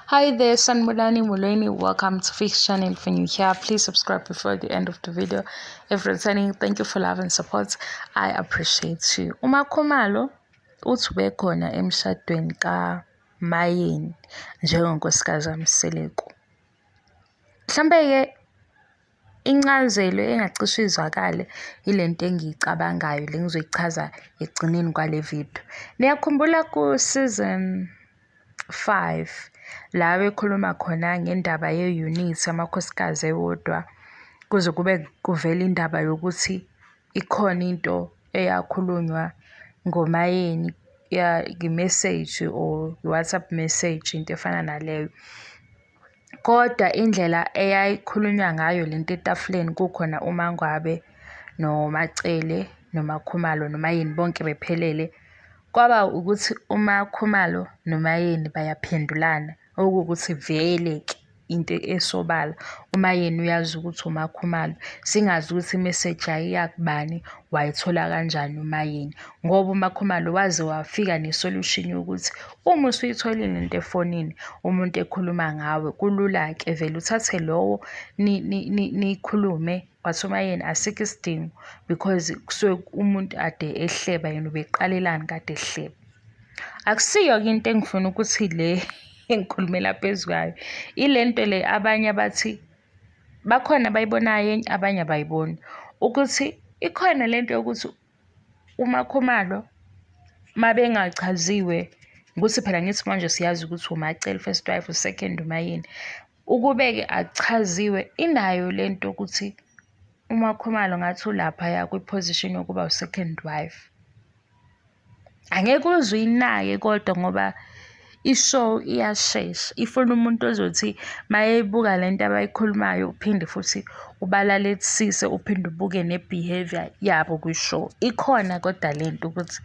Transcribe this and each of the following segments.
Hi there, Sanibonani Molweni. Welcome to Fix Channel. If you're new here, please subscribe before the end of the video. If returning, thank you for love and support. I appreciate you. UMakhumalo uthi ubekhona emshadweni kaMayeni njengonkosikazi kaMseleku. Mhlampe-ke incazelo engacishe izwakale yile nto engiyicabangayo le ngizoyichaza ekugcineni kwale video. Niyakhumbula ku-season 5 la bekhuluma khona ngendaba ye-unit amakhosikazi ewodwa kuze kube kuvela indaba yokuthi ikhona into eyakhulunywa ngoMayeni nge-message or i-WhatsApp message into efana naleyo. Kodwa indlela eyayikhulunywa ngayo lento etafuleni kukhona uMaNgwabe noMaCele noMaKhumalo noMayeni bonke bephelele, kwaba ukuthi uMaKhumalo noMayeni bayaphendulana okuwukuthi vele-ke into esobala uMayeni uyazi ukuthi uMaKhumalo, singazi ukuthi imeseji yayiya kubani, wayithola kanjani uMayeni ngoba uMaKhumalo waze wafika ne-solution yokuthi uma usuyitholile into efonini umuntu ekhuluma ngawe kulula-ke vele uthathe lowo nikhulume. Wathi uMayeni asikho isidingo because kusuke umuntu ade ehleba yena ubeqalelani kade ehleba. Akusiyo-ke into engifuna ukuthi le engikhulumela phezu kwayo, ile nto le abanye abathi bakhona abayibonayo abanye abayiboni ukuthi ikhona lento yokuthi uMakhumalo mabengachaziwe ukuthi phela ngithi manje siyazi ukuthi uMaCele first wife, u-second uMayeni. Ukube-ke akuchaziwe inayo lento ukuthi uMakhumalo ngathi ulaphaya kwi-position yokuba u-second wife. Angeke uze uyinake kodwa ngoba i-show iyashesha, ifuna umuntu ozothi mayeyibuka lento abayikhulumayo uphinde futhi ubalalelisise uphinde ubuke ne-behaviour yabo kwi-show. Ikhona kodwa lento ukuthi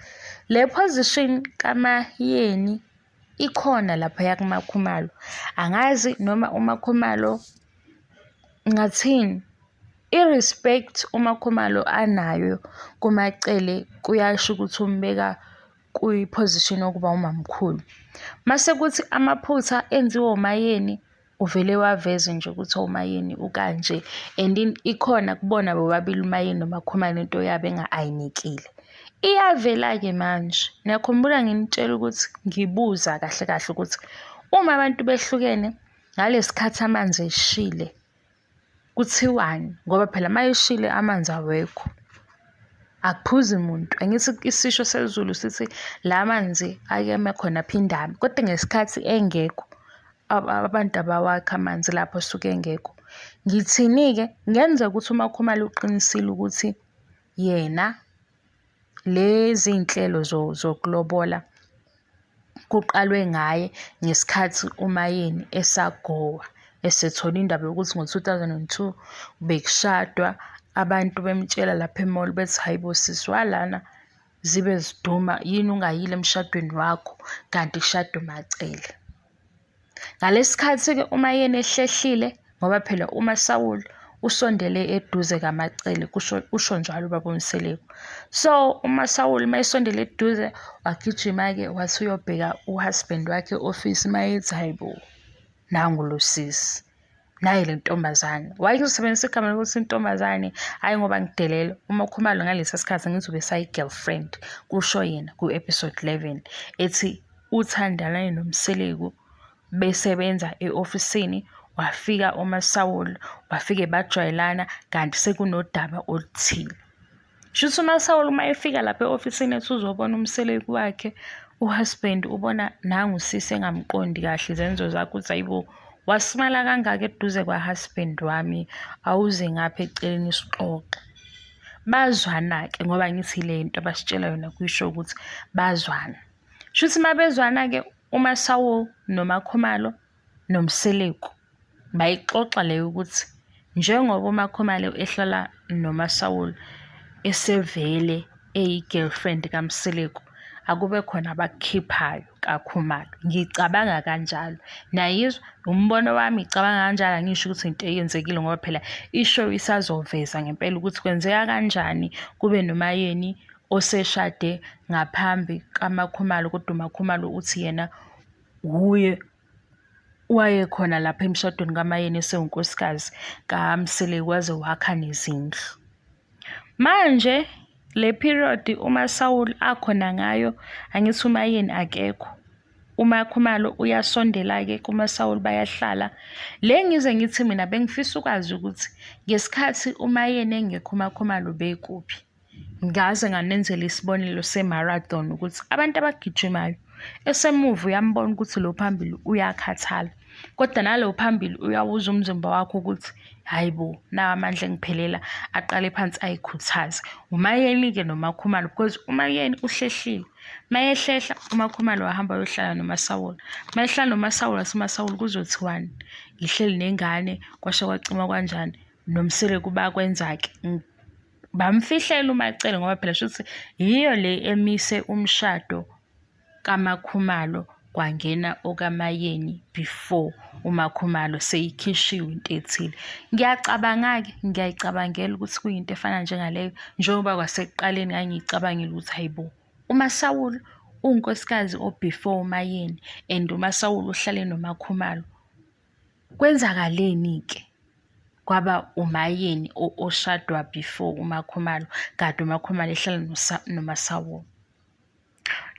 le position kaMayeni ikhona laphaya kuMakhumalo. Angazi noma uMakhumalo ngathini, i-respect uMakhumalo anayo kuMaCele kuyasho ukuthi umbeka kwi-position yokuba umamkhulu. Mase kuthi amaphutha enziwe uMayeni uvele waveze nje ukuthi uMayeni ukanje and ikhona kubona bobabili uMayeni noMakhumalo into yabo enga-ayinikile. Iyavela-ke manje, niyakhumbula nginitshela ukuthi ngibuza kahle kahle ukuthi uma abantu behlukene ngalesi khathi amanzi eshile kuthiwani? Ngoba phela uma eshile amanzi awekho, akuphuzi muntu. Angithi isisho sesiZulu sithi la manzi ake eme khona aphinde ame, kodwa ngesikhathi engekho abantu abawakhi amanzi lapho asuke engekho. Ngithini-ke? Kungenzeka ukuthi uMakhumalo uqinisile ukuthi yena lezi iy'nhlelo zokulobola kuqalwe ngaye ngesikhathi uMayeni esagowa, esethola indaba yokuthi ngo-2002 bekushadwa, abantu bemtshela lapha e-mall bethi hhayi bo sisi walana zibe ziduma yini ungayile emshadweni wakho kanti kushada uMaCele. Ngalesi sikhathi-ke uMayeni ehlehlile ngoba phela uMaSawula usondele eduze kaMaCele kusho usho njalo ubaba uMseleku. So uMaSawula uma esondele eduze wagijima-ke wathi uyobheka u-husband wakhe e-ofisi mayethi hhayi bo nangu lo sisi, nayi le ntombazane. Why ngizosebenzisa igama lokuthi intombazane? Hhayi ngoba ngidelela. UMakhumalo ngalesa sikhathi ngithi ubesayi-girlfriend kusho yena ku-episode 11 ethi uthandana noMseleku besebenza e-ofisini wafika uMaSawula bafike bajwayelana kanti sekunodaba oluthile. Shuthi uMaSawula uma efika lapha e-ofisini ethi uzobona uMseleku wakhe, u-husband ubona nangu usisi engamqondi kahle izenzo zakhe ukuthi hayibo wasimala kangaka eduze kwa-husband wami awuze ngapha eceleni sixoxe. Bazwana-ke ngoba ngithi le nto abasitshela yona kwisho ukuthi bazwana. Shuthi uma bezwana-ke uMaSawula noMakhumalo noMseleku bayixoxa leyo ukuthi njengoba uMakhumalo ehlala noMaSawula esevele eyi-girlfriend kaMseleku, akube khona abakukhiphayo kaKhumalo. Ngicabanga kanjalo. Niyayizwa? Umbono wami ngicabanga kanjalo, angisho ukuthi into eyenzekile ngoba phela i-show isazoveza ngempela ukuthi kwenzeka kanjani kube noMayeni oseshade ngaphambi kaMakhumalo kodwa uMakhumalo uthi yena wuye Wayekhona lapha emshadweni kaMaYeni esewunkosikazi kaMseleku waze wakha nezindlu. Manje le period uMaSawula akhona ngayo, angithi uMaYeni akekho. UMaKhumalo uyasondela-ke kuMaSawula bayahlala. Le ngize ngithi mina bengifisa ukwazi ukuthi ngesikhathi uMaYeni engekho uMaKhumalo ubekuphi. Ngaze nganenzela isibonelo se-marathon ukuthi abantu abagijimayo esemuva uyambona ukuthi lo phambili uyakhathala, kodwa nalo phambili uyawuzwa umzimba wakho ukuthi hhayi bo, nawa amandla engiphelela, aqale phansi ayikhuthaze. UMaYeni-ke noMaKhumalo because uMaYeni uhlehlile, mayehlehla uMaKhumalo wahamba wayohlala noMaSawula, mayehlala noMaSawula wathi uMaSawula kuzothiwani, ngihleli nengane kwasha kwacima kwanjani, noMseleku bakwenza-ke. Bamfihlela uMaCele ngoba phela shuthi yiyo le emise umshado kaMaKhumalo kwangena okaMaYeni before uMaKhumalo seyikhishiwe into ethile. Ngiyacabanga-ke, ngiyayicabangela ukuthi kuyinto efana njengaleyo njengoba kwasekuqaleni ngangiyicabangela ukuthi hhayi bo, uMaSawula uwunkosikazi o-before uMaYeni and uMaSawula uhlale noMaKhumalo. Kwenzakaleni-ke kwaba uMaYeni oshadwa before uMaKhumalo kade uMaKhumalo ehlala noMaSawula?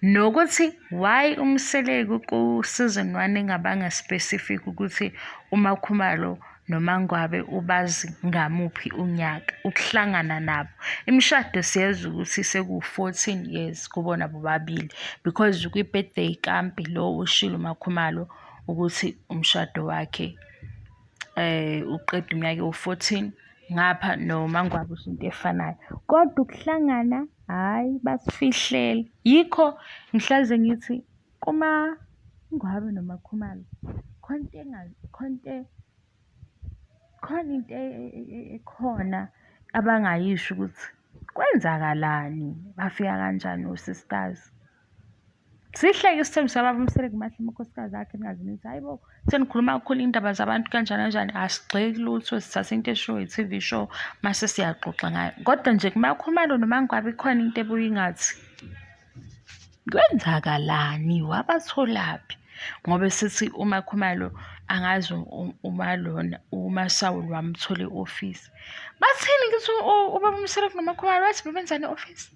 Nokuthi why uMseleku ku-season one engabanga specific ukuthi uMaKhumalo noMaNgwabe ubazi ngamuphi unyaka, ukuhlangana nabo. Imishado siyezwa ukuthi sekuwu-14 years kubona bobabili because kwi-birthday kaMpi lo ushilo uMaKhumalo ukuthi umshado wakhe uqeda iminyaka ewu-14 ngapha noMaNgwabe usho into efanayo. Kodwa ukuhlangana hhayi basifihlele. Yikho ngihleze ngithi kuMaNgwabe noMaKhumalo khona into khona into khona into ekhona abangayisho ukuthi kwenzakalani, bafika kanjani o-sisters. Sihleke isithembu sababa uMseleku mahle amakhosikazi akhe ningaze nithi hayi bo senikhuluma kakhulu iy'ndaba zabantu kanjani kanjani. Asigxeki lutho sithatha into eshiwo i-T_V show mase siyaxoxa ngayo. Kodwa nje kuMakhumalo noMaNgwabe ikhona into ebuye ingathi kwenzakalani wabatholaphi ngoba sithi uMakhumalo angazi umalona uMaSawuli wamthola e-ofisi. Bathini ngithi ubaba uMseleku noMakhumalo bathi bebenzani e-ofisi?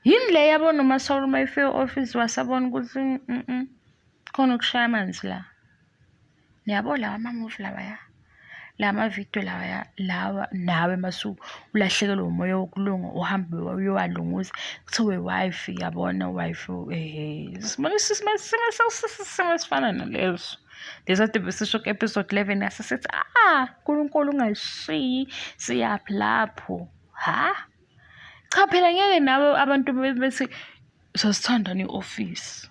Yini le yabona uMaSawula uma efika e-ofisi wasabona ukuthi khona okushaya amanzi la. Niyabo lawa ama-movie lawaya, la mavidiyo lawaya, lawa nawe mase ulahlekelwe umoya wokulunga uhambe uyowalunguza kuthiwe wife yabona wife isimo esifana naleso. Lesi kade besisho ku-episode 11 yase sithi ah Nkulunkulu ungashiyi siyaphi lapho ha. Cha phela ngeke nawe abantu bethi sasithandana e-ofisi.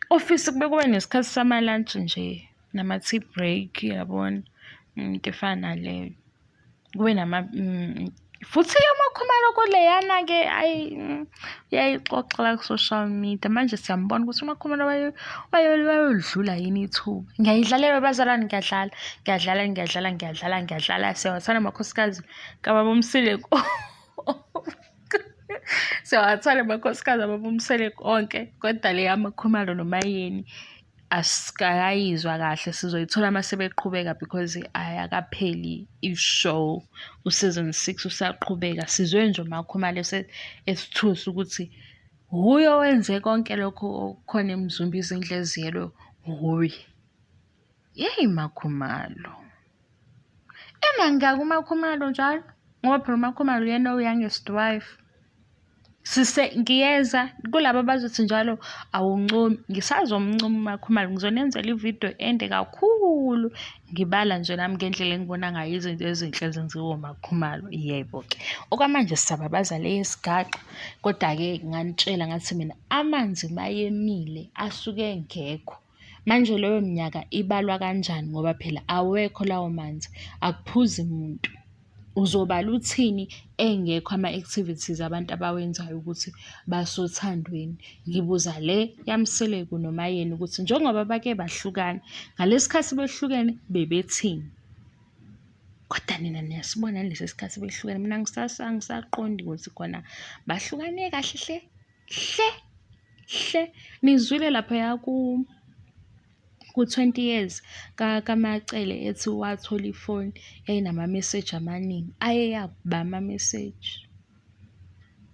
Ofisi kube kube nesikhathi sama-lunch nje nama-tea break yabona, into efana naleyo. Kube nama futhi-ke uMakhumalo kuleyana-ke ayi uyayixoxa la ku-social media. Manje siyambona ukuthi uMakhumalo wayolidlula yini ithuba. Ngiyayidlalela bazalwane ngiyadlala, ngiyadlala, ngiyadlala, ngiyadlala, ngiyadlala. Siyawathanda amakhosikazi kababa uMseleku. Siyawathanda amakhosikazi ababa uMseleku onke kodwa le yaMakhumalo noMaYeni asikayizwa kahle sizoyithola uma sebeqhubeka because ayakapheli i-show u-season six usaqhubeka. Sizwe nje uMakhumalo esithusa ukuthi wuye owenze konke lokhu okukhona eMzumbe izindlu eziyelwe wuye. Yeyi MaKhumalo. Emangaki uMaKhumalo njalo? Ngoba phela uMaKhumalo uyena owu-youngest wife. Sise ngiyeza kulaba abazothi njalo awuncomi, ngisazomncoma uMaKhumalo ngizonenzela ividiyo ende kakhulu ngibala nje nami ngendlela engibona ngayo izinto ezinhle ezenziwa uMaKhumalo. Yebo-ke, okwamanje sisababaza le yesigaxa kodwa-ke nganitshela ngathi mina amanzi mayemile asuke engekho. Manje leyo minyaka ibalwa kanjani ngoba phela awekho lawo manzi, akuphuzi muntu. Uzobala uthini engekho ama-activities abantu abawenzayo ukuthi basothandweni. Ngibuza le yaMseleku noMaYeni ukuthi njengoba bake bahlukana, ngalesi khathi behlukene bebethini? Kodwa nina niyasibona yini lesi sikhathi behlukene? Mina angisaqondi ukuthi khona bahlukane kahle hle hle. Kahle. Nizwile laphaya ku-20 years kaMaCele ethi wathola ifoni yayinama-message amaningi. Ayeya kuba ama-message?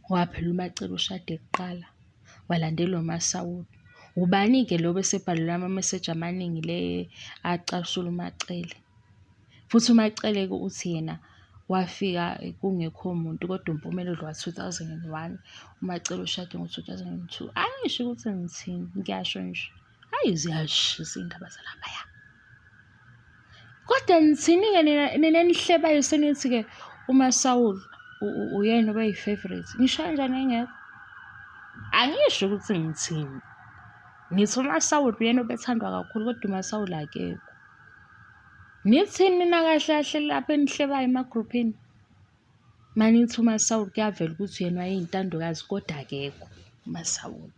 Ngoba phela uMaCele ushade kuqala, walandelwa uMaSawula. Ubani-ke lo obesebhalelwe ama-message amaningi le acasula uMaCele? Futhi uMaCele-ke uthi yena wafika kungekho muntu kodwa uMpumelelo wa-2001, uMaCele ushade ngo-2002. Angisho ukuthi ngithini, ngiyasho nje. Hhayi ziyashisa iy'ndaba zalaphaya. Kodwa nithini-ke nina nina enihlebayo senithi-ke uMaSawula uyena obeyi-favourite. Ngisho kanjani engekho? Angisho ukuthi ngithini. Ngithi uMaSawula uyena obethandwa kakhulu kodwa uMaSawula akekho. Nithini nina kahle kahle lapha enihlebayo emagruphini? Manithi uMaSawula kuyavela ukuthi uyena wayeyintandokazi kodwa akekho uMaSawula.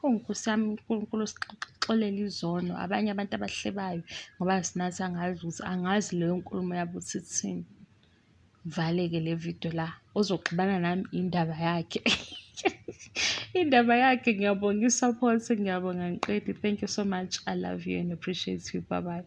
Oh Nkosi yami uNkulunkulu usixolele izono abanye abantu abahlebayo ngoba sinathi angazi ukuthi angazi leyo nkulumo yabo ukuthi ithini. Ngivale-ke le video la ozoxabana nami indaba yakhe. Indaba yakhe ngiyabonga i-support ngiyabonga angiqedi. Thank you so much. I love you and appreciate you. Bye bye.